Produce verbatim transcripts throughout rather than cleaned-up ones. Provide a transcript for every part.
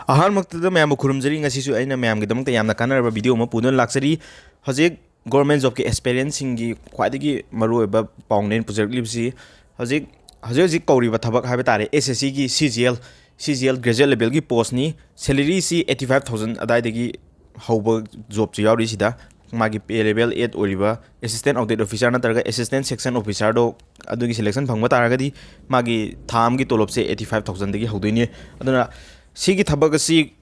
ꯑꯍꯥꯟꯕꯃꯛꯇꯗ ꯃꯌꯥꯝꯕꯨ ꯈꯨꯔꯨꯝꯖꯔꯤ꯫ ꯉꯁꯤꯁꯨ ꯑꯩꯅ ꯃꯌꯥꯝꯒꯤꯗꯃꯛꯇ ꯌꯥꯝꯅ ꯀꯥꯟꯅꯔꯕ ꯚꯤꯗꯤꯑꯣ ꯑꯃ ꯄꯨꯗꯨꯅ ꯂꯥꯛꯆꯔꯤ꯫ ꯍꯧꯖꯤꯛ ꯒꯣꯔꯃꯦꯟ ꯖꯣꯕꯀꯤ ꯑꯦꯁꯄꯤꯔꯦꯟꯁꯁꯤꯡꯒꯤ ꯈ꯭ꯋꯥꯏꯗꯒꯤ ꯃꯔꯨꯑꯣꯏꯕ ꯄꯥꯎꯅꯦ ꯑꯩꯅ ꯄꯨꯖꯔꯛꯂꯤꯕꯁꯤ꯫ ꯍꯧꯖꯤꯛ ꯍꯧꯖꯤꯛ ꯍꯧꯖꯤꯛ ꯀꯧꯔꯤꯕ ꯊꯕꯛ ꯍꯥꯏꯕ ꯇꯥꯔꯦ, ꯑꯦꯁ ꯑꯦꯁ ꯁꯤꯒꯤ ꯁꯤ ꯖꯤ ꯑꯦꯜ, ꯁꯤ ꯖꯤ ꯑꯦꯜ ꯒ꯭ꯔꯦꯖꯨꯑꯦꯠ ꯂꯦꯕꯦꯜꯒꯤ ꯄꯣꯁꯅꯤ꯫ ꯁꯦꯂꯔꯤꯁꯤ ꯑꯩꯠꯇꯤ ꯐꯥꯏꯚ ꯊꯥꯎꯖꯟ ꯑꯗꯨꯋꯥꯏꯗꯒꯤ ꯍꯧꯕ ꯖꯣꯕꯁꯨ ꯌꯥꯎꯔꯤ꯫ ꯁꯤꯗ ꯃꯥꯒꯤ ꯄꯦ ꯂꯦꯕꯦꯜ ꯑꯦꯠ ꯑꯣꯏꯔꯤꯕ ꯑꯦꯁꯤꯁꯇꯦꯟ ꯑꯣꯗꯤꯠ ꯑꯣꯐꯤꯁꯥꯔ ꯅꯠꯇ꯭ꯔꯒ ꯑꯦꯁꯤꯁꯇꯦꯟ ꯁꯦꯛꯁꯟ ꯑꯣꯐꯤꯁꯥꯔꯗꯣ, ꯑꯗꯨꯒꯤ ꯁꯦꯂꯦꯛꯁꯟ ꯐꯪꯕ ꯇꯥꯔꯒꯗꯤ ꯃꯥꯒꯤ ꯊꯥ ꯑꯃꯒꯤ ꯇꯣꯂꯣꯞꯁꯦ ꯑꯩꯠꯇꯤ ꯐꯥꯏꯚ ꯊꯥꯎꯖꯟꯗꯒꯤ ꯍꯧꯗꯣꯏꯅꯤ꯫ ꯑꯗꯨꯅ ꯁꯤꯒꯤ ꯊꯕꯛ ꯑꯁꯤ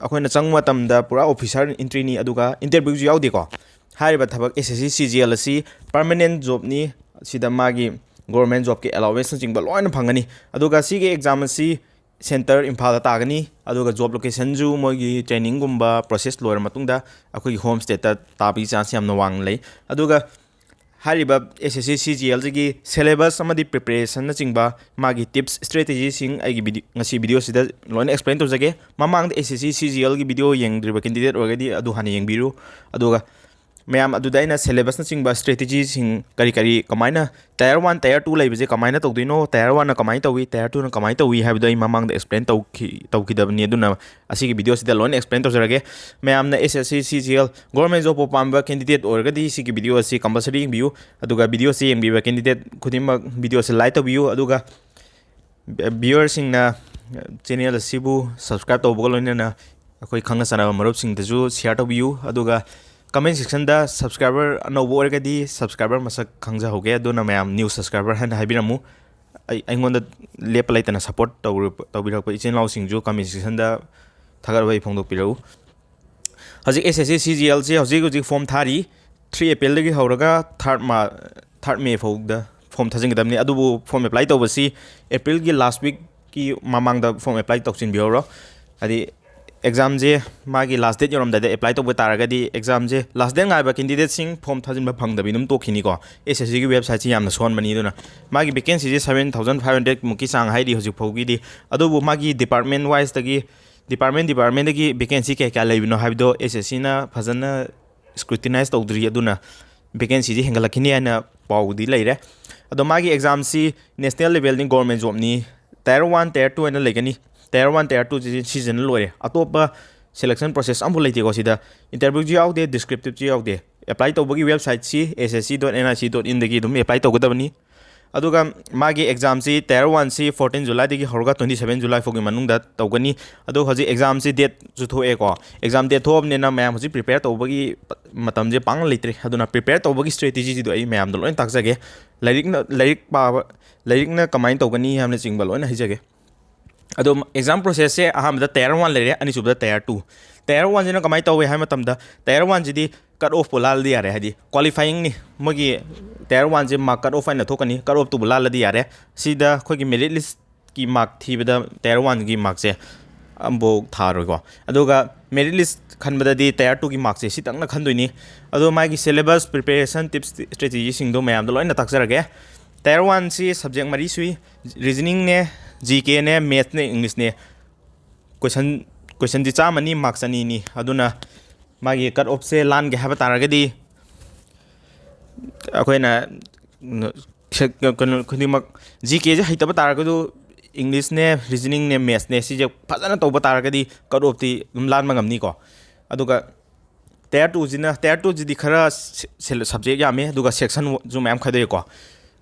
ꯑꯩꯈꯣꯏꯅ ꯆꯪꯕ ꯃꯇꯝꯗ ꯄꯨꯔꯥ ꯑꯣꯐꯤꯁꯥꯔ ꯑꯦꯟꯇ꯭ꯔꯤꯅꯤ, ꯑꯗꯨꯒ ꯏꯟꯇꯔꯚ꯭ꯌꯨꯁꯨ ꯌꯥꯎꯗꯦꯀꯣ꯫ ꯍꯥꯏꯔꯤꯕ ꯊꯕꯛ ꯑꯦꯁ S C C G L ꯑꯁꯤ ꯄꯔꯃꯅꯦꯟ ꯖꯣꯕꯅꯤ꯫ ꯁꯤꯗ ꯃꯥꯒꯤ ꯒꯣꯔꯃꯦꯟ ꯖꯣꯕꯀꯤ ꯑꯦꯂꯥꯎꯋꯦꯟꯁꯅꯆꯤꯡꯕ ꯂꯣꯏꯅ ꯐꯪꯒꯅꯤ꯫ ꯑꯗꯨꯒ ꯁꯤꯒꯤ ꯑꯦꯛꯖꯥꯝ ꯑꯁꯤ ꯁꯦꯟꯇꯔ ꯏꯝꯐꯥꯜꯗ ꯇꯥꯒꯅꯤ, ꯑꯗꯨꯒ ꯖꯣꯕ ꯂꯣꯀꯦꯁꯟꯁꯨ ꯃꯣꯏꯒꯤ ꯇ꯭ꯔꯦꯅꯤꯡꯒꯨꯝꯕ ꯄ꯭ꯔꯣꯁꯦꯁ ꯂꯣꯏꯔ ꯃꯇꯨꯡꯗ ꯑꯩꯈꯣꯏꯒꯤ ꯍꯣꯝ ꯁ꯭ꯇꯦꯠꯇ ꯇꯥꯕꯒꯤ ꯆꯥꯟꯁ ꯌꯥꯝꯅ ꯋꯥꯡꯅ ꯂꯩ꯫ ꯑꯗꯨꯒ ꯍꯥꯏꯔꯤꯕ ꯑꯦꯁ S C C G ꯑꯦꯜꯁꯤꯒꯤ syllabus ꯑꯃꯗꯤ ꯄ꯭ꯔꯤꯄꯦꯔꯦꯁꯟꯅꯆꯤꯡꯕ ꯃꯥꯒꯤ ꯇꯤꯞꯁ ꯁ꯭ꯇ꯭ꯔꯦꯇꯦꯖꯤꯁꯤꯡ ꯑꯩꯒꯤ ꯚꯤꯗꯤ-, ꯉꯁꯤ ꯚꯤꯗꯤꯑꯣꯁꯤꯗ ꯂꯣꯏꯅ ꯑꯦꯛꯁꯄ꯭ꯂꯦꯟ ꯇꯧꯖꯒꯦ꯫ ꯃꯃꯥꯡꯗ ꯑꯦꯁ ꯑꯦꯁ ꯁꯤ ꯁꯤ ꯖꯤ ꯑꯦꯜꯒꯤ ꯚꯤꯗꯤꯑꯣ ꯌꯦꯡꯗ꯭ꯔꯤꯕ ꯀꯦꯟꯗꯤꯗꯦꯠ ꯑꯣꯏꯔꯒꯗꯤ ꯑꯗꯨ ꯍꯥꯟꯅ ꯌꯦꯡꯕꯤꯔꯨ꯫ ꯑꯗꯨꯒ ꯃꯌꯥꯝ ꯑꯗꯨꯗ ꯑꯩꯅ ꯁꯦꯂꯦꯕꯁꯅꯆꯤꯡꯕ ꯁ꯭ꯇ꯭ꯔꯦꯇꯦꯖꯤꯁꯤꯡ ꯀꯔꯤ ꯀꯔꯤ, ꯀꯃꯥꯏꯅ ꯇꯥꯌꯔ ꯋꯥꯟ, ꯇꯥꯌꯔ ꯇꯨ ꯂꯩꯕꯁꯦ ꯀꯃꯥꯏꯅ ꯇꯧꯗꯣꯏꯅꯣ, ꯇꯥꯌꯔ ꯋꯥꯟꯅ ꯀꯃꯥꯏꯅ ꯇꯧꯏ, ꯇꯥꯌꯔ ꯇꯨꯅ ꯀꯃꯥꯏꯅ ꯇꯧꯏ ꯍꯥꯏꯕꯗꯣ ꯑꯩ ꯃꯃꯥꯡꯗ ꯑꯦꯛꯁꯄ꯭ꯂꯦꯟ ꯇꯧꯈꯤ-, ꯇꯧꯈꯤꯗꯕꯅꯤ꯫ ꯑꯗꯨꯅ ꯑꯁꯤꯒꯤ ꯚꯤꯗꯤꯑꯣꯁꯤꯗ ꯂꯣꯏꯅ ꯑꯦꯛꯁꯄ꯭ꯂꯦꯟ ꯇꯧꯖꯔꯒꯦ꯫ ꯃꯌꯥꯝꯅ ꯑꯦꯁ S C C G L government ꯖꯣꯕꯄꯨ ꯄꯥꯝꯕ ꯀꯦꯟꯗꯤꯗꯦꯠ ꯑꯣꯏꯔꯒꯗꯤ ꯁꯤꯒꯤ ꯚꯤꯗꯤꯑꯣ ꯑꯁꯤ ꯀꯝꯄꯜꯁꯔꯤ ꯌꯦꯡꯕꯤꯌꯨ꯫ ꯑꯗꯨꯒ ꯚꯤꯗꯤꯑꯣꯁꯤ ꯌꯦꯡꯕꯤꯕ ꯀꯦꯟꯗꯤꯗꯦꯠ ꯈꯨꯗꯤꯡꯃꯛ ꯚꯤꯗꯤꯑꯣꯁꯤ ꯂꯥꯏꯛ ꯇꯧꯕꯤꯌꯨ꯫ ꯑꯗꯨꯒ ꯚꯤꯌꯨꯋꯔꯁꯤꯡꯅ ꯆꯦꯅꯦꯜ ꯑꯁꯤꯕꯨ ꯁꯕꯁꯀ꯭ꯔꯥꯏꯕ ꯇꯧꯕꯒ ꯂꯣꯏꯅꯅ ꯑꯩꯈꯣꯏ ꯈꯪꯅ ꯆꯥꯟꯅꯕ ꯃꯔꯨꯞꯁꯤꯡꯗꯁꯨ ꯁꯤꯌꯥꯔ ꯇꯧꯕꯤꯌꯨ꯫ ꯑꯗꯨꯒ ꯀꯃꯦꯟ ꯁꯦꯛꯁꯟꯗ ꯁꯕꯁꯀ꯭ꯔꯥꯏꯕꯔ ꯑꯅꯧꯕ ꯑꯣꯏꯔꯒꯗꯤ ꯁꯕꯁꯀ꯭ꯔꯥꯏꯕꯔ ꯃꯁꯛ ꯈꯪꯖꯍꯧꯒꯦ꯫ ꯑꯗꯨꯅ ꯃꯌꯥꯝ ꯅ꯭ꯌꯨ ꯁꯕꯁꯀ꯭ꯔꯥꯏꯕꯔ ꯍꯥꯏꯅ ꯍꯥꯏꯕꯤꯔꯝꯃꯨ꯫ ꯑꯩ, ꯑꯩꯉꯣꯟꯗ ꯂꯦꯞꯄ ꯂꯩꯇꯅ ꯁꯞꯄꯣꯔꯠ ꯇꯧꯔ-, ꯇꯧꯕꯤꯔꯛꯄ ꯏꯆꯤꯟ ꯏꯅꯥꯎꯁꯤꯡꯁꯨ ꯀꯃꯦꯟ ꯁꯦꯛꯁꯟꯗ ꯊꯥꯒꯠ ꯋꯥꯍꯩ ꯐꯣꯡꯗꯣꯛꯄꯤꯔꯛꯎ꯫ ꯍꯧꯖꯤꯛ ꯑꯦꯁ S C C G L C ꯍꯧꯖꯤꯛ ꯍꯧꯖꯤꯛ ꯐꯣꯝ ꯊꯥꯔꯤ꯫ ꯊ꯭ꯔꯤ ꯑꯦꯄ꯭ꯔꯤꯜꯗꯒꯤ ꯍꯧꯔꯒ ꯊꯥꯔꯠ ꯃꯥ-, ꯊꯥꯔꯠ ꯃꯦ ꯐꯥꯎꯗ ꯐꯣꯝ ꯊꯥꯖꯤꯟꯒꯗꯕꯅꯤ꯫ ꯑꯗꯨꯕꯨ ꯐꯣꯝ ꯑꯦꯄ꯭ꯂꯥꯏ ꯇꯧꯕꯁꯤ ꯑꯦꯄ꯭ꯔꯤꯜꯒꯤ ꯂꯥꯁ ꯋꯤꯛꯀꯤ ꯃꯃꯥꯡꯗ ꯐꯣꯝ ꯑꯦꯄ꯭ꯂꯥꯏ ꯇꯧꯁꯤꯟꯕꯤꯍꯧꯔꯣ꯫ ꯍꯥꯏꯗꯤ ꯑꯦꯛꯖꯥꯝꯁꯦ ꯃꯥꯒꯤ ꯂꯥꯁ ꯗꯦꯠ ꯌꯧꯔꯝꯗꯥꯏꯗ ꯑꯦꯄ꯭ꯂꯥꯏ ꯇꯧꯕ ꯇꯥꯔꯒꯗꯤ ꯑꯦꯛꯖꯥꯝꯁꯦ ꯂꯥꯁ ꯗꯦꯠ ꯉꯥꯏꯕ ꯀꯦꯟꯗꯤꯗꯦꯠꯁꯤꯡ ꯐꯣꯝ ꯊꯥꯖꯤꯟꯕ ꯐꯪꯗꯕꯤ ꯑꯗꯨꯝ ꯇꯣꯛꯈꯤꯅꯤꯀꯣ꯫ ꯑꯦꯁ ꯑꯦꯁ ꯁꯤꯒꯤ ꯋꯦꯕꯁꯥꯏꯠꯁꯤ ꯌꯥꯝꯅ ꯁꯣꯟꯕꯅꯤ꯫ ꯑꯗꯨꯅ ꯃꯥꯒꯤ ꯚꯦꯀꯦꯟꯁꯤꯁꯦ ꯁꯕꯦꯟ ꯊꯥꯎꯖꯟ ꯐꯥꯏꯚ ꯍꯟꯗ꯭ꯔꯦꯠ ꯃꯨꯛꯀꯤ ꯆꯥꯡ ꯍꯥꯏꯔꯤ ꯍꯧꯖꯤꯛ ꯐꯥꯎꯒꯤꯗꯤ꯫ ꯑꯗꯨꯕꯨ ꯃꯥꯒꯤ ꯗꯤꯄꯥꯔꯠꯃꯦꯟ ꯋꯥꯏꯁꯇꯒꯤ, ꯗꯤꯄꯥꯔꯠꯃꯦꯟ ꯗꯤꯄꯥꯔꯠꯃꯦꯟꯗꯒꯤ ꯚꯦꯀꯦꯟꯁꯤ ꯀꯌꯥ ꯀꯌꯥ ꯂꯩꯕꯅꯣ ꯍꯥꯏꯕꯗꯣ ꯑꯦꯁ ꯑꯦꯁ ꯁꯤꯅ ꯐꯖꯅ ꯁ꯭ꯀ꯭ꯔꯨꯇꯤꯅꯥꯏꯁ ꯇꯧꯗ꯭ꯔꯤ꯫ ꯑꯗꯨꯅ ꯚꯦꯀꯦꯟꯁꯤꯁꯤ ꯍꯦꯟꯒꯠꯂꯛꯈꯤꯅꯤ ꯍꯥꯏꯅ ꯄꯥꯎꯗꯤ ꯂꯩꯔꯦ꯫ ꯑꯗꯣ ꯃꯥꯒꯤ ꯑꯦꯛꯖꯥꯝꯁꯤ ꯅꯦꯁꯅꯦꯜ ꯂꯦꯚꯦꯜꯅꯤ, ꯒꯣꯔꯃꯦꯟ ꯖꯣꯕꯅꯤ꯫ ꯇꯥꯌꯔ ꯋꯥꯟ, ꯇꯥꯌꯔ ꯇꯨ ꯍꯥꯏꯅ ꯂꯩꯒꯅꯤ꯫ Tier one, Tier two ꯁꯤ ꯁꯤꯖꯤꯟꯅ ꯂꯣꯏꯔꯦ꯫ ꯑꯇꯣꯞꯄ selection process ꯑꯃꯐꯥꯎ ꯂꯩꯇꯦꯀꯣ꯫ ꯁꯤꯗ interview ꯁꯨ ꯌꯥꯎꯗꯦ, descriptive ꯁꯨ ꯌꯥꯎꯗꯦ꯫ Apply ꯇꯧꯕꯒꯤ website ꯁꯤ S S C dot N I C dot in ꯗꯒꯤ ꯑꯗꯨꯝ apply ꯇꯧꯒꯗꯕꯅꯤ꯫ ꯑꯗꯨꯒ ꯃꯥꯒꯤ exam ꯁꯤ Tier one ꯁꯤ fourteen July ꯗꯒꯤ ꯍꯧꯔꯒ twenty seven July ꯐꯥꯎꯒꯤ ꯃꯅꯨꯡꯗ ꯇꯧꯒꯅꯤ꯫ ꯑꯗꯣ ꯍꯧꯖꯤꯛ exam ꯁꯤ date ꯁꯨ ꯊꯣꯛꯑꯦꯀꯣ꯫ Exam date ꯊꯣꯛꯑꯕꯅꯤꯅ ꯃꯌꯥꯝ ꯍꯧꯖꯤꯛ prepare ꯇꯧꯕꯒꯤ ꯃꯇꯝꯁꯦ ꯄꯥꯡꯅ ꯂꯩꯇ꯭ꯔꯦ꯫ ꯑꯗꯨꯅ prepare ꯇꯧꯕꯒꯤ strategy ꯁꯤꯗꯣ ꯑꯩ ꯃꯌꯥꯝꯗ ꯂꯣꯏꯅ ꯇꯥꯛꯆꯒꯦ꯫ ꯂꯥꯏꯔꯤꯛꯅ, ꯂꯥꯏꯔꯤꯛ ꯄꯥꯕ, ꯂꯥꯏꯔꯤꯛꯅ ꯀꯃꯥꯏꯅ ꯇꯧꯒꯅꯤ ꯍꯥꯏꯕꯅꯆꯤꯡꯕ ꯂꯣꯏꯅ ꯍꯥꯏꯖꯒꯦ꯫ ꯑꯗꯣ exam process ꯁꯦ ꯑꯍꯥꯟꯕꯗ Tier one ꯂꯩꯔꯦ, ꯑꯅꯤꯁꯨꯕꯗ Tier two꯫ Tier one ꯁꯤꯅ ꯀꯃꯥꯏꯅ ꯇꯧꯋꯦ ꯍꯥꯏꯕ ꯃꯇꯝꯗ, Tier one ꯁꯤꯗꯤ cut off ꯄꯨ ꯂꯥꯜꯂꯗꯤ ꯌꯥꯔꯦ, ꯍꯥꯏꯗꯤ qualifying ꯅꯤ꯫ ꯃꯣꯏꯒꯤ Tier one ꯁꯦ mark cut off ꯍꯥꯏꯅ ꯊꯣꯛꯀꯅꯤ, cut off ꯇꯨꯕꯨ ꯂꯥꯜꯂꯗꯤ ꯌꯥꯔꯦ꯫ ꯁꯤꯗ ꯑꯩꯈꯣꯏꯒꯤ merit list ꯀꯤ mark ꯊꯤꯕꯗ Tier one ꯒꯤ mark ꯁꯦ ꯑꯃꯐꯥꯎ ꯊꯥꯔꯣꯏꯀꯣ꯫ ꯑꯗꯨꯒ merit list ꯈꯟꯕꯗꯗꯤ Tier two ꯒꯤ mark ꯁꯦ ꯁꯤꯇꯪꯅ ꯈꯟꯗꯣꯏꯅꯤ꯫ ꯑꯗꯣ ꯃꯥꯒꯤ syllabus, preparation, tips, strategy ꯁꯤꯡꯗꯣ ꯃꯌꯥꯝꯗꯣ ꯂꯣꯏꯅ ꯇꯥꯛꯆꯔꯒꯦ꯫ Tier one ꯁꯤ subject ꯃꯔꯤ ꯁꯨꯏ: reasoning ꯅꯦ, G K ꯅꯦ, maths ꯅꯦ, English ꯅꯦ꯫ Question, question ꯗꯤ ꯆꯥꯝꯃꯅꯤ, mark ꯆꯅꯤꯅꯤ꯫ ꯑꯗꯨꯅ ꯃꯥꯒꯤ cut off ꯁꯦ ꯂꯥꯟꯒꯦ ꯍꯥꯏꯕ ꯇꯥꯔꯒꯗꯤ ꯑꯩꯈꯣꯏꯅ ꯁꯦ-, ꯀꯩꯅꯣ ꯈꯨꯗꯤꯡꯃꯛ, G K ꯁꯦ ꯍꯩꯇꯕ ꯇꯥꯔꯒꯁꯨ English ꯅꯦ, reasoning ꯅꯦ, maths ꯅꯦ, ꯁꯤꯁꯦ ꯐꯖꯅ ꯇꯧꯕ ꯇꯥꯔꯒꯗꯤ cut off ꯇꯤ ꯑꯗꯨꯝ ꯂꯥꯟꯕ ꯉꯝꯅꯤꯀꯣ꯫ ꯑꯗꯨꯒ Tier two ꯁꯤꯅ, Tier two ꯁꯤꯗꯤ ꯈꯔ ꯁꯦ-, ꯁꯦ-, subject ꯌꯥꯝꯃꯤ, ꯑꯗꯨꯒ section ꯁꯨ ꯃꯌꯥꯝ ꯈꯥꯏꯗꯣꯛꯑꯦꯀꯣ꯫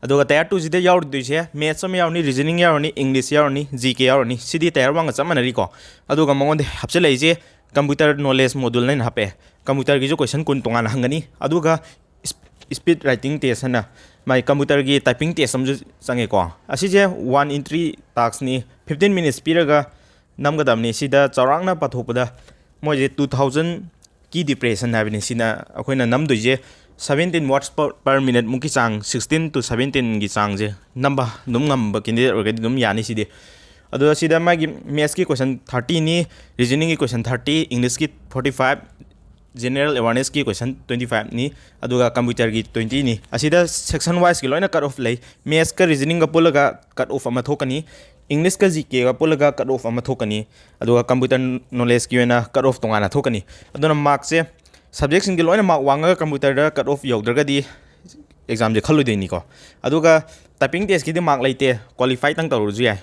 ꯑꯗꯨꯒ Tier two ꯁꯤꯗ ꯌꯥꯎꯔꯨꯗꯣꯏꯁꯦ maths ꯑꯃ ꯌꯥꯎꯔꯅꯤ, reasoning ꯌꯥꯎꯔꯅꯤ, English ꯌꯥꯎꯔꯅꯤ, G K ꯌꯥꯎꯔꯅꯤ꯫ ꯁꯤꯗꯤ Tier one ꯒ ꯆꯞ ꯃꯥꯟꯅꯔꯤꯀꯣ꯫ ꯑꯗꯨꯒ ꯃꯉꯣꯟꯗ ꯍꯥꯞꯆꯤꯜꯂꯛꯏꯁꯦ computer knowledge module ꯍꯥꯏꯅ ꯍꯥꯞꯄꯛꯑꯦ꯫ Computer ꯒꯤꯁꯨ question ꯀꯨꯟ ꯇꯣꯉꯥꯟꯅ ꯍꯪꯒꯅꯤ꯫ ꯑꯗꯨꯒ ꯏꯁ-, speed writing test ꯍꯥꯏꯅ ꯃꯥꯏ computer ꯒꯤ typing test ꯑꯃꯁꯨ ꯆꯪꯉꯦꯀꯣ꯫ ꯑꯁꯤꯁꯦ one entry task ꯅꯤ, fifteen minutes ꯄꯤꯔꯒ ꯅꯝꯒꯗꯕꯅꯤ꯫ ꯁꯤꯗ ꯆꯥꯎꯔꯥꯛꯅ ꯄꯥꯊꯣꯛꯄꯗ ꯃꯣꯏꯁꯦ two thousand key depression ꯍꯥꯏꯕꯅꯤ꯫ ꯁꯤꯅ ꯑꯩꯈꯣꯏꯅ ꯅꯝꯗꯣꯏꯁꯦ seventeen words per, per minute ꯃꯨꯛꯀꯤ ꯆꯥꯡ, sixteen to seventeen ꯒꯤ ꯆꯥꯡꯁꯦ ꯅꯝꯕ ꯑꯗꯨꯝ ꯉꯝꯕ candidate ꯑꯣꯏꯔꯒꯗꯤ ꯑꯗꯨꯝ ꯌꯥꯅꯤ ꯁꯤꯗꯤ꯫ ꯑꯗꯣ ꯁꯤꯗ ꯃꯥꯒꯤ maths ꯀꯤ question thirty ꯅꯤ, reasoning ꯒꯤ question thirty, English ꯀꯤ forty five, general awareness ꯀꯤ question twenty five ꯅꯤ, ꯑꯗꯨꯒ computer ꯒꯤ twenty ꯅꯤ꯫ ꯑꯁꯤꯗ section wise ꯀꯤ ꯂꯣꯏꯅ cut off ꯂꯩ꯫ Maths ꯀ reasoning ꯒ ꯄꯨꯜꯂꯒ cut off ꯑꯃ ꯊꯣꯛꯀꯅꯤ, English ꯀ G K ꯒ ꯄꯨꯜꯂꯒ cut off ꯑꯃ ꯊꯣꯛꯀꯅꯤ, ꯑꯗꯨꯒ computer knowledge ꯀꯤ ꯑꯣꯏꯅ cut off ꯇꯣꯉꯥꯟꯅ ꯊꯣꯛꯀꯅꯤ꯫ ꯑꯗꯨꯅ mark ꯁꯦ subject ꯁꯤꯡꯗꯤ ꯂꯣꯏꯅ mark ꯋꯥꯡꯉꯒ computer ꯗ cut off ꯌꯧꯗ꯭ꯔꯒꯗꯤ exam ꯁꯦ ꯈꯜꯂꯣꯏꯗꯣꯏꯅꯤꯀꯣ꯫ ꯑꯗꯨꯒ typing test ꯀꯤꯗꯤ mark ꯂꯩꯇꯦ, qualify ꯇꯪ ꯇꯧꯔꯁꯨ ꯌꯥꯏ꯫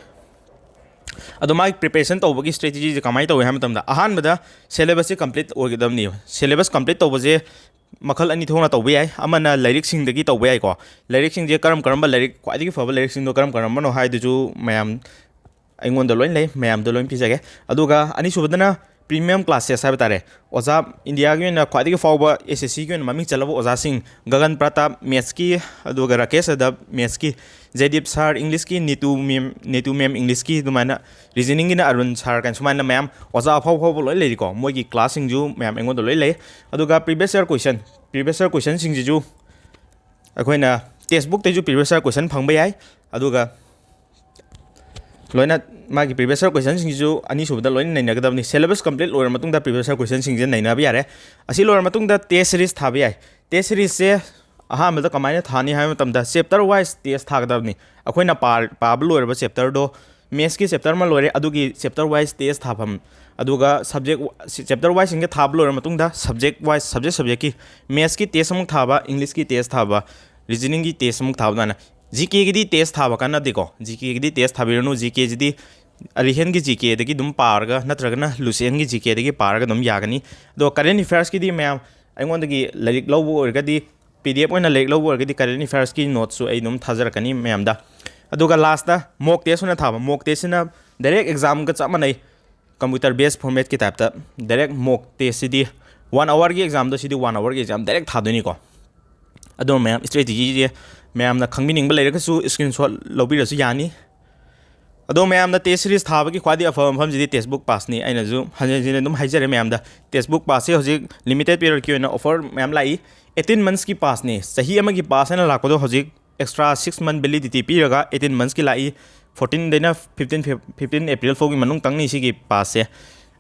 ꯑꯗꯣ ꯃꯥꯒꯤ preparation ꯇꯧꯕꯒꯤ strategy ꯁꯦ ꯀꯃꯥꯏꯅ ꯇꯧꯏ ꯍꯥꯏꯕ ꯃꯇꯝꯗ, ꯑꯍꯥꯟꯕꯗ syllabus ꯁꯦ complete ꯑꯣꯏꯒꯗꯕꯅꯤ꯫ Syllabus complete ꯇꯧꯕꯁꯦ ꯃꯈꯜ ꯑꯅꯤ ꯊꯣꯛꯅ ꯇꯧꯕ ꯌꯥꯏ꯫ ꯑꯃꯅ ꯂꯥꯏꯔꯤꯛꯁꯤꯡꯗꯒꯤ ꯇꯧꯕ ꯌꯥꯏꯀꯣ꯫ ꯂꯥꯏꯔꯤꯛꯁꯤꯡꯁꯦ ꯀꯔꯝ ꯀꯔꯝꯕ ꯂꯥꯏꯔꯤꯛ, ꯈ꯭ꯋꯥꯏꯗꯒꯤ ꯐꯕ ꯂꯥꯏꯔꯤꯛꯁꯤꯡꯗꯣ ꯀꯔꯝ ꯀꯔꯝꯕꯅꯣ ꯍꯥꯏꯗꯨꯁꯨ ꯃꯌꯥꯝ ꯑꯩꯉꯣꯟꯗ ꯂꯣꯏ ꯂꯩ, ꯃꯌꯥꯝꯗ ꯂꯣꯏ ꯄꯤꯖꯒꯦ꯫ ꯑꯗꯨꯒ ꯑꯅꯤꯁꯨꯕꯗꯅ premium classes ꯍꯥꯏꯕ ꯇꯥꯔꯦ꯫ ꯑꯣꯖꯥ, ꯏꯟꯗꯤꯌꯥꯒꯤ ꯑꯣꯏꯅ ꯈ꯭ꯋꯥꯏꯗꯒꯤ ꯐꯥꯎꯕ S S C ꯒꯤ ꯑꯣꯏꯅ ꯃꯃꯤꯡ ꯆꯠꯂꯕ ꯑꯣꯖꯥꯁꯤꯡ, ꯒꯒꯟ ꯄ꯭ꯔꯇꯥꯞ maths ꯀꯤ, ꯑꯗꯨꯒ ꯔꯥꯀꯦꯁ ꯌꯥꯗꯕ maths ꯀꯤ, ꯖꯦꯗꯤꯞ ꯁꯥꯔ English ꯀꯤ, ꯅꯤꯇꯨ ꯃꯦꯝ, ꯅꯤꯇꯨ ꯃꯦꯝ English ꯀꯤ, ꯑꯗꯨꯃꯥꯏꯅ reasoning ꯒꯤꯅ ꯑꯔꯨꯟ ꯁꯥꯔ ꯀꯥꯏꯅ ꯁꯨꯃꯥꯏꯅ ꯃꯌꯥꯝ ꯑꯣꯖꯥ ꯑꯐꯥꯎ ꯑꯐꯥꯎꯕ ꯂꯣꯏ ꯂꯩꯔꯤꯀꯣ꯫ ꯃꯣꯏꯒꯤ class ꯁꯤꯡꯁꯨ ꯃꯌꯥꯝ ꯑꯩꯉꯣꯟꯗ ꯂꯣꯏ ꯂꯩ꯫ ꯑꯗꯨꯒ previous year question, previous year question ꯁꯤꯡꯁꯤꯁꯨ ꯑꯩꯈꯣꯏꯅ textbook ꯇꯩꯁꯨ previous year question ꯐꯪꯕ ꯌꯥꯏ꯫ ꯑꯗꯨꯒ ꯂꯣꯏꯅ ꯃꯥꯒꯤ previous year question ꯁꯤꯡꯁꯤꯁꯨ ꯑꯅꯤꯁꯨꯕꯗ ꯂꯣꯏꯅ ꯅꯩꯅꯒꯗꯕꯅꯤ꯫ Syllabus complete ꯂꯣꯏꯔ ꯃꯇꯨꯡꯗ previous year question ꯁꯤꯡꯁꯦ ꯅꯩꯅꯕ ꯌꯥꯔꯦ꯫ ꯑꯁꯤ ꯂꯣꯏꯔ ꯃꯇꯨꯡꯗ test series ꯊꯥꯕ ꯌꯥꯏ꯫ Test series ꯁꯦ ꯑꯍꯥꯟꯕꯗ ꯀꯃꯥꯏꯅ ꯊꯥꯅꯤ ꯍꯥꯏꯕ ꯃꯇꯝꯗ, chapter wise test ꯊꯥꯒꯗꯕꯅꯤ꯫ ꯑꯩꯈꯣꯏꯅ ꯄꯥ-, ꯄꯥꯕ ꯂꯣꯏꯔꯕ chapter ꯗꯣ, maths ꯀꯤ chapter ꯑꯃ ꯂꯣꯏꯔꯦ, ꯑꯗꯨꯒꯤ chapter wise test ꯊꯥꯐꯝ, ꯑꯗꯨꯒ subject, chapter wise ꯁꯤꯡꯁꯦ ꯊꯥꯕ ꯂꯣꯏꯔ ꯃꯇꯨꯡꯗ subject wise, subject subject ꯀꯤ maths ꯀꯤ test ꯑꯃꯨꯛ ꯊꯥꯕ, English ꯀꯤ test ꯊꯥꯕ, reasoning ꯒꯤ test ꯑꯃꯨꯛ ꯊꯥꯕ꯫ ꯑꯗꯨꯃꯥꯏꯅ GK ꯒꯤꯗꯤ test ꯊꯥꯕ ꯀꯥꯟꯅꯗꯦꯀꯣ꯫ GK ꯒꯤꯗꯤ test ꯊꯥꯕꯤꯔꯅꯨ꯫ GK ꯁꯤꯗꯤ ꯑꯔꯤꯍꯦꯟꯒꯤ GK ꯗꯒꯤ ꯑꯗꯨꯝ ꯄꯥꯔꯒ, ꯅꯠꯇ꯭ꯔꯒꯅ ꯂꯨꯁꯦꯟꯒꯤ GK ꯗꯒꯤ ꯄꯥꯔꯒ ꯑꯗꯨꯝ ꯌꯥꯒꯅꯤ꯫ ꯑꯗꯣ current affairs ꯀꯤꯗꯤ ꯃꯌꯥꯝ ꯑꯩꯉꯣꯟꯗꯒꯤ ꯂꯥꯏꯔꯤꯛ ꯂꯧꯕ ꯑꯣꯏꯔꯒꯗꯤ, PDF ꯑꯣꯏꯅ ꯂꯥꯏꯔꯤꯛ ꯂꯧꯕ ꯑꯣꯏꯔꯒꯗꯤ current affairs ꯀꯤ note ꯁꯨ ꯑꯩ ꯑꯗꯨꯝ ꯊꯥꯖꯔꯛꯀꯅꯤ ꯃꯌꯥꯝꯗ꯫ ꯑꯗꯨꯒ last ꯇ mock test ꯑꯣꯏꯅ ꯊꯥꯕ꯫ Mock test ꯁꯤꯅ direct exam ꯒ ꯆꯞ ꯃꯥꯟꯅꯩ, computer based format ꯀꯤ type ꯇ꯫ Direct mock test ꯁꯤꯗꯤ one hour ꯒꯤ exam ꯗꯣ, ꯁꯤꯗꯤ one hour ꯒꯤ exam direct ꯊꯥꯗꯣꯏꯅꯤꯀꯣ꯫ ꯑꯗꯨꯅ ꯃꯌꯥꯝ, strategy ꯁꯦ ꯃꯌꯥꯝꯅ ꯈꯪꯕꯤꯅꯤꯡꯕ ꯂꯩꯔꯒꯁꯨ screenshot ꯂꯧꯕꯤꯔꯁꯨ ꯌꯥꯅꯤ꯫ ꯑꯗꯣ ꯃꯌꯥꯝꯅ test series ꯊꯥꯕꯒꯤ ꯈ꯭ꯋꯥꯏꯗꯒꯤ ꯑꯐꯕ ꯃꯐꯝꯁꯤꯗꯤ textbook pass ꯅꯤ꯫ ꯑꯩꯅꯁꯨ ꯍꯟꯖꯤꯟ ꯍꯟꯖꯤꯟ ꯑꯗꯨꯝ ꯍꯥꯏꯖꯔꯦ ꯃꯌꯥꯝꯗ, textbook pass ꯁꯦ ꯍꯧꯖꯤꯛ limited period ꯀꯤ ꯑꯣꯏꯅ offer ꯃꯌꯥꯝ ꯂꯥꯛꯏ꯫ Eighteen months ꯀꯤ pass ꯅꯤ꯫ ꯆꯍꯤ ꯑꯃꯒꯤ pass ꯍꯥꯏꯅ ꯂꯥꯛꯄꯗꯣ ꯍꯧꯖꯤꯛ extra six month validity ꯄꯤꯔꯒ eighteen months ꯀꯤ ꯂꯥꯛꯏ꯫ Fourteen ꯗꯩꯅ fifteen, fifteen April ꯐꯥꯎꯒꯤ ꯃꯅꯨꯡ ꯇꯪꯅꯤ ꯁꯤꯒꯤ pass ꯁꯦ꯫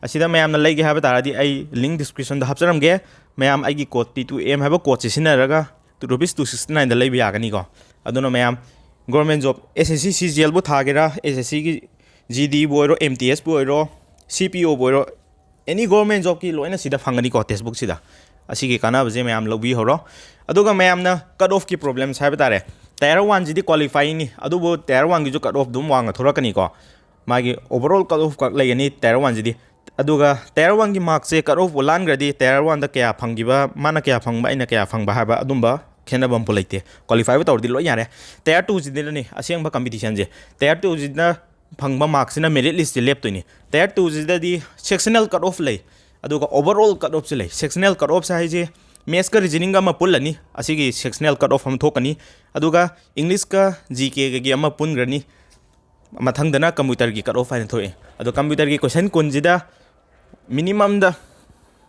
ꯑꯁꯤꯗ ꯃꯌꯥꯝꯅ ꯂꯩꯒꯦ ꯍꯥꯏꯕ ꯇꯥꯔꯗꯤ ꯑꯩ link description ꯗ ꯍꯥꯞꯆꯔꯝꯒꯦ꯫ ꯃꯌꯥꯝ ꯑꯩꯒꯤ code P two M ꯍꯥꯏꯕ code ꯁꯦ ꯁꯤꯖꯤꯟꯅꯔꯒ rupees two sixty nine ꯗ ꯂꯩꯕ ꯌꯥꯒꯅꯤꯀꯣ꯫ ꯑꯗꯨꯅ ꯃꯌꯥꯝ, government job, SSC CGL ꯕꯨ ꯊꯥꯒꯦꯔꯥ, SSC ꯒꯤ GD ꯕꯨ ꯑꯣꯏꯔꯣ, MTS ꯄꯨ ꯑꯣꯏꯔꯣ, CPO ꯕꯨ ꯑꯣꯏꯔꯣ, any government job ꯀꯤ ꯂꯣꯏꯅ ꯁꯤꯗ ꯐꯪꯒꯅꯤꯀꯣ, textbook ꯁꯤꯗ꯫ ꯑꯁꯤꯒꯤ ꯀꯥꯟꯅꯕꯁꯦ ꯃꯌꯥꯝ ꯂꯧꯕꯤꯍꯧꯔꯣ꯫ ꯑꯗꯨꯒ ꯃꯌꯥꯝꯅ cut off ꯀꯤ problems ꯍꯥꯏꯕ ꯇꯥꯔꯦ꯫ Tier one ꯁꯤꯗꯤ qualify ꯅꯤ, ꯑꯗꯨꯕꯨ Tier one ꯒꯤꯁꯨ cut off ꯑꯗꯨꯝ ꯋꯥꯡꯅ ꯊꯣꯔꯛꯀꯅꯤꯀꯣ꯫ ꯃꯥꯒꯤ overall cut off ꯈꯛ ꯂꯩꯒꯅꯤ tier one ꯁꯤꯗꯤ꯫ ꯑꯗꯨꯒ tier one ꯒꯤ mark ꯁꯦ cut off ꯂꯥꯟꯈ꯭ꯔꯗꯤ tier one ꯗ ꯀꯌꯥ ꯐꯪꯈꯤꯕ, ꯃꯥꯅ ꯀꯌꯥ ꯐꯪꯕ, ꯑꯩꯅ ꯀꯌꯥ ꯐꯪꯕ ꯍꯥꯏꯕ ꯑꯗꯨꯝꯕ ꯈꯦꯠꯅꯕ ꯑꯃꯐꯥꯎ ꯂꯩꯇꯦ꯫ Qualify ꯕꯨ ꯇꯧꯔꯗꯤ ꯂꯣꯏ ꯌꯥꯔꯦ꯫ Tier two ꯁꯤꯗꯅꯅꯤ ꯑꯁꯦꯡꯕ competition ꯁꯦ꯫ Tier two ꯁꯤꯗ ꯐꯪꯕ mark ꯁꯤꯅ merit list ꯁꯦ ꯂꯦꯞꯇꯣꯏꯅꯤ꯫ Tier two ꯁꯤꯗꯗꯤ sectional cut off ꯂꯩ, ꯑꯗꯨꯒ overall cut off ꯁꯨ ꯂꯩ꯫ Sectional cut off ꯁꯦ ꯍꯥꯏꯁꯦ maths ꯀ reasoning ꯒ ꯑꯃ ꯄꯨꯜꯂꯅꯤ, ꯑꯁꯤꯒꯤ sectional cut off ꯑꯃ ꯊꯣꯛꯀꯅꯤ꯫ ꯑꯗꯨꯒ English ꯀ G K ꯒꯒꯤ ꯑꯃ ꯄꯨꯟꯈ꯭ꯔꯅꯤ꯫ ꯃꯊꯪꯗꯅ computer ꯒꯤ cut off ꯍꯥꯏꯅ ꯊꯣꯛꯑꯦ꯫ ꯑꯗꯣ computer ꯒꯤ question ꯀꯨꯟꯁꯤꯗ minimum ꯗ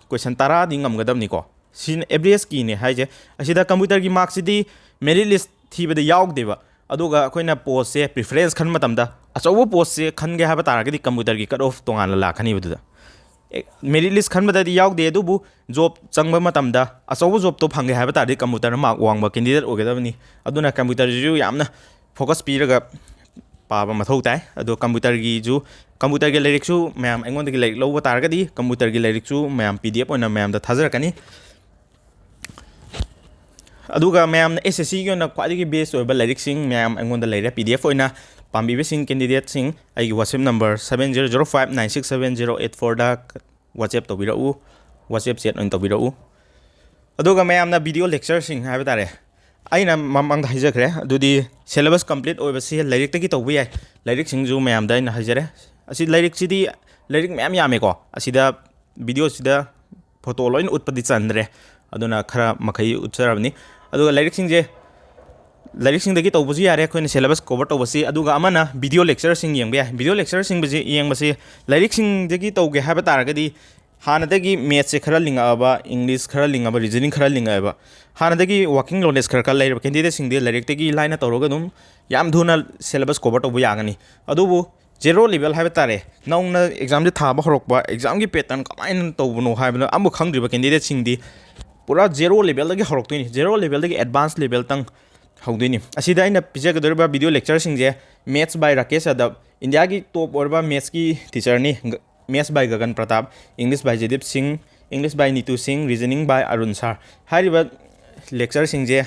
question ꯇꯔꯥꯗꯤ ꯉꯝꯒꯗꯕꯅꯤꯀꯣ꯫ ꯁꯤꯅ average ꯀꯤꯅꯦ ꯍꯥꯏꯁꯦ꯫ ꯑꯁꯤꯗ computer ꯒꯤ mark ꯁꯤꯗꯤ merit list ꯊꯤꯕꯗ ꯌꯥꯎꯗꯦꯕ꯫ ꯑꯗꯨꯒ ꯑꯩꯈꯣꯏꯅ post ꯁꯦ preference ꯈꯟꯕ ꯃꯇꯝꯗ ꯑꯆꯧꯕ post ꯁꯦ ꯈꯟꯒꯦ ꯍꯥꯏꯕ ꯇꯥꯔꯒꯗꯤ computer ꯒꯤ cut off ꯇꯣꯉꯥꯟꯅ ꯂꯥꯛꯀꯅꯤꯕ ꯑꯗꯨꯗ꯫ ꯑꯦ, merit list ꯈꯟꯕꯗꯗꯤ ꯌꯥꯎꯗꯦ, ꯑꯗꯨꯕꯨ job ꯆꯪꯕ ꯃꯇꯝꯗ ꯑꯆꯧꯕ job ꯇꯣ ꯐꯪꯒꯦ ꯍꯥꯏꯕ ꯇꯥꯔꯗꯤ computer ꯗ mark ꯋꯥꯡꯕ candidate ꯑꯣꯏꯒꯗꯕꯅꯤ꯫ ꯑꯗꯨꯅ computer ꯁꯤꯁꯨ ꯌꯥꯝꯅ focus ꯄꯤꯔꯒ ꯄꯥꯕ ꯃꯊꯧ ꯇꯥꯏ꯫ ꯑꯗꯣ computer ꯒꯤꯁꯨ, computer ꯒꯤ ꯂꯥꯏꯔꯤꯛꯁꯨ ꯃꯌꯥꯝ ꯑꯩꯉꯣꯟꯗꯒꯤ ꯂꯥꯏꯔꯤꯛ ꯂꯧꯕ ꯇꯥꯔꯒꯗꯤ computer ꯒꯤ ꯂꯥꯏꯔꯤꯛꯁꯨ ꯃꯌꯥꯝ P D F ꯑꯣꯏꯅ ꯃꯌꯥꯝꯗ ꯊꯥꯖꯔꯛꯀꯅꯤ꯫ ꯑꯗꯨꯒ ꯃꯌꯥꯝꯅ S S C ꯒꯤ ꯑꯣꯏꯅ ꯈ꯭ꯋꯥꯏꯗꯒꯤ best ꯑꯣꯏꯕ ꯂꯥꯏꯔꯤꯛꯁꯤꯡ ꯃꯌꯥꯝ ꯑꯩꯉꯣꯟꯗ ꯂꯩꯔꯦ P D F ꯑꯣꯏꯅ꯫ ꯄꯥꯝꯕꯤꯕꯁꯤꯡ candidate ꯁꯤꯡ ꯑꯩꯒꯤ WhatsApp number seven zero zero five nine six seven zero eight four ꯗ WhatsApp ꯇꯧꯕꯤꯔꯛꯎ꯫ WhatsApp chat ꯑꯣꯏꯅ ꯇꯧꯕꯤꯔꯛꯎ꯫ ꯑꯗꯨꯒ ꯃꯌꯥꯝꯅ video lecture ꯁꯤꯡ ꯍꯥꯏꯕ ꯇꯥꯔꯦ, ꯑꯩꯅ ꯃꯃꯥꯡꯗ ꯍꯥꯏꯖꯈ꯭ꯔꯦ, ꯑꯗꯨꯗꯤ syllabus complete ꯑꯣꯏꯕꯁꯤ ꯂꯥꯏꯔꯤꯛꯇꯒꯤ ꯇꯧꯕ ꯌꯥꯏ꯫ ꯂꯥꯏꯔꯤꯛꯁꯤꯡꯁꯨ ꯃꯌꯥꯝꯗ ꯑꯩꯅ ꯍꯥꯏꯖꯔꯦ꯫ ꯑꯁꯤ ꯂꯥꯏꯔꯤꯛꯁꯤꯗꯤ, ꯂꯥꯏꯔꯤꯛ ꯃꯌꯥꯝ ꯌꯥꯝꯃꯦꯀꯣ꯫ ꯑꯁꯤꯗ video ꯁꯤꯗ photo ꯂꯣꯏꯅ ꯎꯠꯄꯗꯤ ꯆꯟꯗ꯭ꯔꯦ, ꯑꯗꯨꯅ ꯈꯔ ꯃꯈꯩ ꯎꯠꯆꯔꯕꯅꯤ꯫ ꯑꯗꯨꯒ ꯂꯥꯏꯔꯤꯛꯁꯤꯡꯁꯦ, ꯂꯥꯏꯔꯤꯛꯁꯤꯡꯗꯒꯤ ꯇꯧꯕꯁꯨ ꯌꯥꯔꯦ ꯑꯩꯈꯣꯏꯅ syllabus cover ꯇꯧꯕꯁꯤ꯫ ꯑꯗꯨꯒ ꯑꯃꯅ video lecture ꯁꯤꯡ ꯌꯦꯡꯕ ꯌꯥꯏ꯫ Video lecture ꯁꯤꯡꯕꯁꯤ ꯌꯦꯡꯕꯁꯤ ꯂꯥꯏꯔꯤꯛꯁꯤꯡꯗꯒꯤ ꯇꯧꯒꯦ ꯍꯥꯏꯕ ꯇꯥꯔꯒꯗꯤ ꯍꯥꯟꯅꯗꯒꯤ maths ꯁꯦ ꯈꯔ ꯂꯤꯡꯉꯛꯑꯕ, English ꯈꯔ ꯂꯤꯡꯉꯕ, reasoning ꯈꯔ ꯂꯤꯡꯉꯛꯑꯕ, ꯍꯥꯟꯅꯗꯒꯤ working knowledge ꯈꯔ ꯈꯔ ꯂꯩꯔꯕ candidate ꯁꯤꯡꯗꯤ ꯂꯥꯏꯔꯤꯛꯇꯒꯤ ꯂꯥꯏꯅ ꯇꯧꯔꯒ ꯑꯗꯨꯝ ꯌꯥꯝ ꯊꯨꯅ syllabus cover ꯇꯧꯕ ꯌꯥꯒꯅꯤ꯫ ꯑꯗꯨꯕꯨ zero level ꯍꯥꯏꯕ ꯇꯥꯔꯦ, ꯅꯧꯅ exam ꯁꯦ ꯊꯥꯕ ꯍꯧꯔꯛꯄ, exam ꯒꯤ pattern ꯀꯃꯥꯏꯅ ꯇꯧꯕꯅꯣ ꯍꯥꯏꯕꯗꯣ ꯑꯃꯨꯛ ꯈꯪꯗ꯭ꯔꯤꯕ candidate ꯁꯤꯡꯗꯤ ꯄꯨꯔꯥ zero level ꯗꯒꯤ ꯍꯧꯔꯛꯇꯣꯏꯅꯤ꯫ Zero level ꯗꯒꯤ advance level ꯇꯪ ꯍꯧꯗꯣꯏꯅꯤ꯫ ꯑꯁꯤꯗ ꯑꯩꯅ ꯄꯤꯖꯒꯗꯧꯔꯤꯕ video lecture ꯁꯤꯡꯁꯦ Maths by ꯔꯥꯀꯦꯁ ꯌꯥꯗꯕ, ꯏꯟꯗꯤꯌꯥꯒꯤ top ꯑꯣꯏꯔꯕ maths ꯀꯤ teacher ꯅꯤ꯫ Maths by Gagan Pratap, English by ꯖꯦꯗꯤꯞ ꯁꯤꯡ, English by ꯅꯤꯇꯨ ꯁꯤꯡ, Reasoning by ꯑꯔꯨꯟ ꯁꯥꯔ꯫ ꯍꯥꯏꯔꯤꯕ lecture ꯁꯤꯡꯁꯦ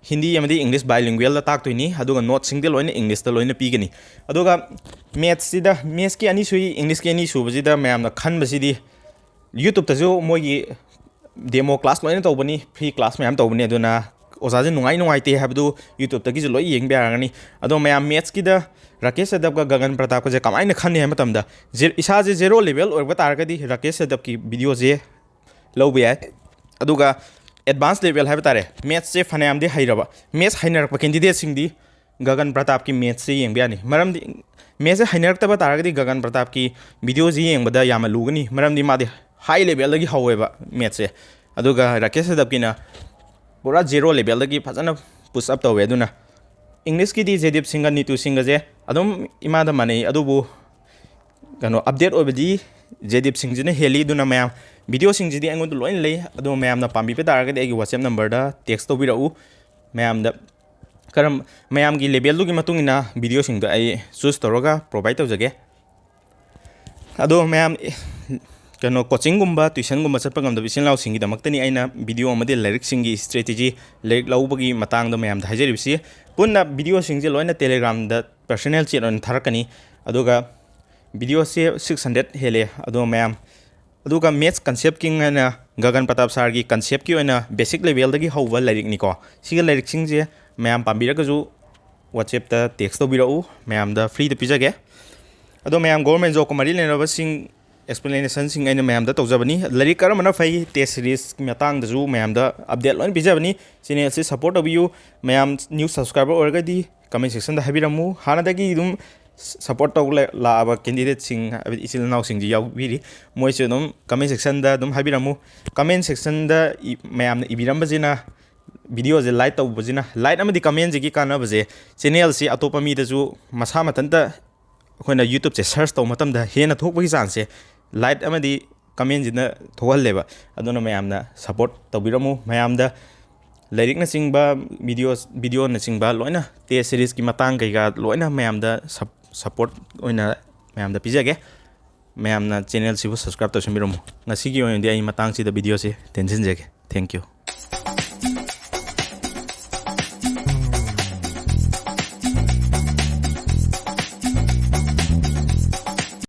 ꯍꯤꯟꯗꯤ ꯑꯃꯗꯤ ꯏꯪꯂꯤꯁ ꯕꯥꯏꯂꯤꯡꯒ꯭ꯋꯦꯜꯗ ꯇꯥꯛꯇꯣꯏꯅꯤ, ꯑꯗꯨꯒ ꯅꯣꯠꯁꯤꯡꯗꯤ ꯂꯣꯏꯅ ꯏꯪꯂꯤꯁꯇ ꯂꯣꯏꯅ ꯄꯤꯒꯅꯤ꯫ ꯑꯗꯨꯒ ꯃꯦꯠꯁꯁꯤꯗ, ꯃꯦꯠꯁꯀꯤ ꯑꯅꯤ ꯁꯨꯏ, ꯏꯪꯂꯤꯁꯀꯤ ꯑꯅꯤ ꯁꯨꯕꯁꯤꯗ ꯃꯌꯥꯝꯅ ꯈꯟꯕꯁꯤꯗꯤ YouTubeꯇꯁꯨ ꯃꯣꯏꯒꯤ demo class ꯂꯣꯏꯅ ꯇꯧꯕꯅꯤ, free class ꯃꯌꯥꯝ ꯇꯧꯕꯅꯤ꯫ ꯑꯗꯨꯅ ꯑꯣꯖꯥꯁꯦ ꯅꯨꯡꯉꯥꯏ ꯅꯨꯡꯉꯥꯏꯇꯦ ꯍꯥꯏꯕꯗꯨ YouTubeꯇꯒꯤꯁꯨ ꯂꯣꯏ ꯌꯦꯡꯕ ꯌꯥꯔꯒꯅꯤ꯫ ꯑꯗꯣ ꯃꯌꯥꯝ ꯃꯦꯠꯁꯀꯤꯗ ꯔꯥꯀꯦꯁ ꯌꯥꯗꯕꯒ ꯒꯒꯟ ꯄ꯭ꯔꯇꯥꯞꯀꯁꯦ ꯀꯃꯥꯏꯅ ꯈꯟꯅꯤ ꯍꯥꯏꯕ ꯃꯇꯝꯗ, ꯖꯦ-, ꯏꯁꯥꯁꯦ zero level ꯑꯣꯏꯕ ꯇꯥꯔꯒꯗꯤ ꯔꯥꯀꯦꯁ ꯌꯥꯗꯕꯀꯤ videoꯁꯦ ꯂꯧꯕ ꯌꯥꯏ꯫ ꯑꯗꯨꯒ advance level ꯍꯥꯏꯕ ꯇꯥꯔꯦ, ꯃꯦꯠꯁꯁꯦ ꯐꯅꯌꯥꯝꯗꯤ ꯍꯩꯔꯕ, ꯃꯦꯠꯁ ꯍꯩꯅꯔꯛꯄ candidateꯁꯤꯡꯗꯤ ꯒꯒꯟ ꯄ꯭ꯔꯇꯥꯞꯀꯤ ꯃꯦꯠꯁꯁꯦ ꯌꯦꯡꯕ ꯌꯥꯅꯤ꯫ ꯃꯔꯝꯗꯤ ꯃꯦꯠꯁꯁꯦ ꯍꯩꯅꯔꯛꯇꯕ ꯇꯥꯔꯒꯗꯤ ꯒꯒꯟ ꯄ꯭ꯔꯇꯥꯞꯀꯤ videoꯁꯤ ꯌꯦꯡꯕꯗ ꯌꯥꯝꯅ ꯂꯨꯒꯅꯤ, ꯃꯔꯝꯗꯤ ꯃꯥꯗꯤ high levelꯗꯒꯤ ꯍꯧꯋꯦꯕ ꯃꯦꯠꯁꯁꯦ꯫ ꯑꯗꯨꯒ ꯔꯥꯀꯦꯁ ꯌꯥꯗꯕꯀꯤꯅ ꯄꯨꯔꯥ zero levelꯗꯒꯤ ꯐꯖꯅ push up ꯇꯧꯋꯦ꯫ ꯑꯗꯨꯅ ꯏꯪꯂꯤꯁꯀꯤꯗꯤ ꯖꯦꯗꯤꯞ ꯁꯤꯡꯒ, ꯅꯤꯇꯨ ꯁꯤꯡꯒꯁꯦ ꯑꯗꯨꯝ ꯏꯃꯥꯗ ꯃꯥꯟꯅꯩ, ꯑꯗꯨꯕꯨ ꯀꯩꯅꯣ, update ꯑꯣꯏꯕꯗꯤ ꯖꯦꯗꯤꯞ ꯁꯤꯡꯁꯤꯅ ꯍꯦꯜꯂꯤ꯫ ꯑꯗꯨꯅ ꯃꯌꯥꯝ videoꯁꯤꯡꯁꯤꯗꯤ ꯑꯩꯉꯣꯟꯗ ꯂꯣꯏꯅ ꯂꯩ, ꯑꯗꯣ ꯃꯌꯥꯝꯅ ꯄꯥꯝꯕꯤꯕ ꯇꯥꯔꯒꯗꯤ ꯑꯩꯒꯤ WhatsApp numberꯗ text ꯇꯧꯕꯤꯔꯛꯎ꯫ ꯃꯌꯥꯝꯗ ꯀꯔꯝ-, ꯃꯌꯥꯝꯒꯤ levelꯗꯨꯒꯤ ꯃꯇꯨꯡ ꯏꯟꯅ videoꯁꯤꯡꯗꯣ ꯑꯩ choose ꯇꯧꯔꯒ provide ꯇꯧꯖꯒꯦ꯫ ꯑꯗꯣ ꯃꯌꯥꯝ, ꯑꯦ, ꯀꯩꯅꯣ, coachingꯒꯨꯝꯕ tuitionꯒꯨꯝꯕ ꯆꯠꯄ ꯉꯝꯗꯕ ꯏꯆꯤꯜ ꯏꯅꯥꯎꯁꯤꯡꯒꯤꯗꯃꯛꯇꯅꯤ ꯑꯩꯅ video ꯑꯃꯗꯤ ꯂꯥꯏꯔꯤꯛꯁꯤꯡꯒꯤ strategy, ꯂꯥꯏꯔꯤꯛ ꯂꯧꯕꯒꯤ ꯃꯇꯥꯡꯗ ꯃꯌꯥꯝꯗ ꯍꯥꯏꯖꯔꯤꯕꯁꯤ꯫ ꯄꯨꯟꯅ videoꯁꯤꯡꯁꯦ ꯂꯣꯏꯅ Telegramꯗ personal chat ꯑꯣꯏꯅ ꯊꯥꯔꯛꯀꯅꯤ꯫ ꯑꯗꯨꯒ videoꯁꯦ six hundred ꯍꯦꯜꯂꯦ꯫ ꯑꯗꯣ ꯃꯌꯥꯝ, ꯑꯗꯨꯒ maths conceptꯀꯤ ꯑꯣꯏꯅ ꯒꯒꯟ ꯄ꯭ꯔꯇꯥꯞ sirꯒꯤ conceptꯀꯤ ꯑꯣꯏꯅ basic levelꯗꯒꯤ ꯍꯧꯕ ꯂꯥꯏꯔꯤꯛꯅꯤꯀꯣ꯫ ꯁꯤꯒꯤ ꯂꯥꯏꯔꯤꯛꯁꯤꯡꯁꯦ ꯃꯌꯥꯝ ꯄꯥꯝꯕꯤꯔꯒꯁꯨ WhatsAppꯇ text ꯇꯧꯕꯤꯔꯛꯎ, ꯃꯌꯥꯝꯗ freeꯗ ꯄꯤꯖꯒꯦ꯫ ꯑꯗꯣ ꯃꯌꯥꯝ government jobꯀ ꯃꯔꯤ ꯂꯩꯅꯕꯁꯤꯡ explanationꯁꯤꯡ ꯑꯩꯅ ꯃꯌꯥꯝꯗ ꯇꯧꯖꯕꯅꯤ꯫ ꯂꯥꯏꯔꯤꯛ ꯀꯔꯝꯕꯅ ꯐꯩ, test seriesꯀꯤ ꯃꯇꯥꯡꯗꯁꯨ ꯃꯌꯥꯝꯗ update ꯂꯣꯏꯅ ꯄꯤꯖꯕꯅꯤ꯫ Channelꯁꯤ support ꯇꯧꯕꯤꯌꯨ꯫ ꯃꯌꯥꯝ new subscriber ꯑꯣꯏꯔꯒꯗꯤ comment sectionꯗ ꯍꯥꯏꯕꯤꯔꯝꯃꯨ꯫ ꯍꯥꯟꯅꯗꯒꯤ ꯑꯗꯨꯝ support ꯇꯧ ꯂ-, ꯂꯥꯛꯑꯕ candidateꯁꯤꯡ, ꯍꯥꯏꯕꯗꯤ ꯏꯆꯤꯜ ꯏꯅꯥꯎꯁꯤꯡꯁꯨ ꯌꯥꯎꯕꯤꯔꯤ, ꯃꯣꯏꯁꯨ ꯑꯗꯨꯝ comment sectionꯗ ꯑꯗꯨꯝ ꯍꯥꯏꯕꯤꯔꯝꯃꯨ꯫ Comment sectionꯗ ꯏ-, ꯃꯌꯥꯝꯅ ꯏꯕꯤꯔꯝꯕꯁꯤꯅ, videoꯁꯦ like ꯇꯧꯕꯁꯤꯅ, like ꯑꯃꯗꯤ commentꯁꯤꯒꯤ ꯀꯥꯟꯅꯕꯁꯦ, channelꯁꯤ ꯑꯇꯣꯞꯄ ꯃꯤꯗꯁꯨ ꯃꯁꯥ ꯃꯊꯟꯇ ꯑꯩꯈꯣꯏꯅ YouTubeꯁꯦ search ꯇꯧꯕ ꯃꯇꯝꯗ ꯍꯦꯟꯅ ꯊꯣꯛꯄꯒꯤ chanceꯁꯦ like ꯑꯃꯗꯤ commentꯁꯤꯅ ꯊꯣꯛꯍꯜꯂꯦꯕ꯫ ꯑꯗꯨꯅ ꯃꯌꯥꯝꯅ support ꯇꯧꯕꯤꯔꯝꯃꯨ꯫ ꯃꯌꯥꯝꯗ ꯂꯥꯏꯔꯤꯛꯅꯆꯤꯡꯕ, videos, videoꯅꯆꯤꯡꯕ ꯂꯣꯏꯅ, test seriesꯀꯤ ꯃꯇꯥꯡ ꯀꯩꯀꯥ ꯂꯣꯏꯅ ꯃꯌꯥꯝꯗ sup-, support ꯑꯣꯏꯅ ꯃꯌꯥꯝꯗ ꯄꯤꯖꯒꯦ꯫ ꯃꯌꯥꯝꯅ channelꯁꯤꯕꯨ subscribe ꯇꯧꯁꯟꯕꯤꯔꯝꯃꯨ꯫ ꯉꯁꯤꯒꯤ ꯑꯣꯏꯅꯗꯤ ꯑꯩ ꯃꯇꯥꯡꯁꯤꯗ videoꯁꯦ ꯇꯦꯟꯁꯤꯟꯖꯒꯦ꯫ Thank you꯫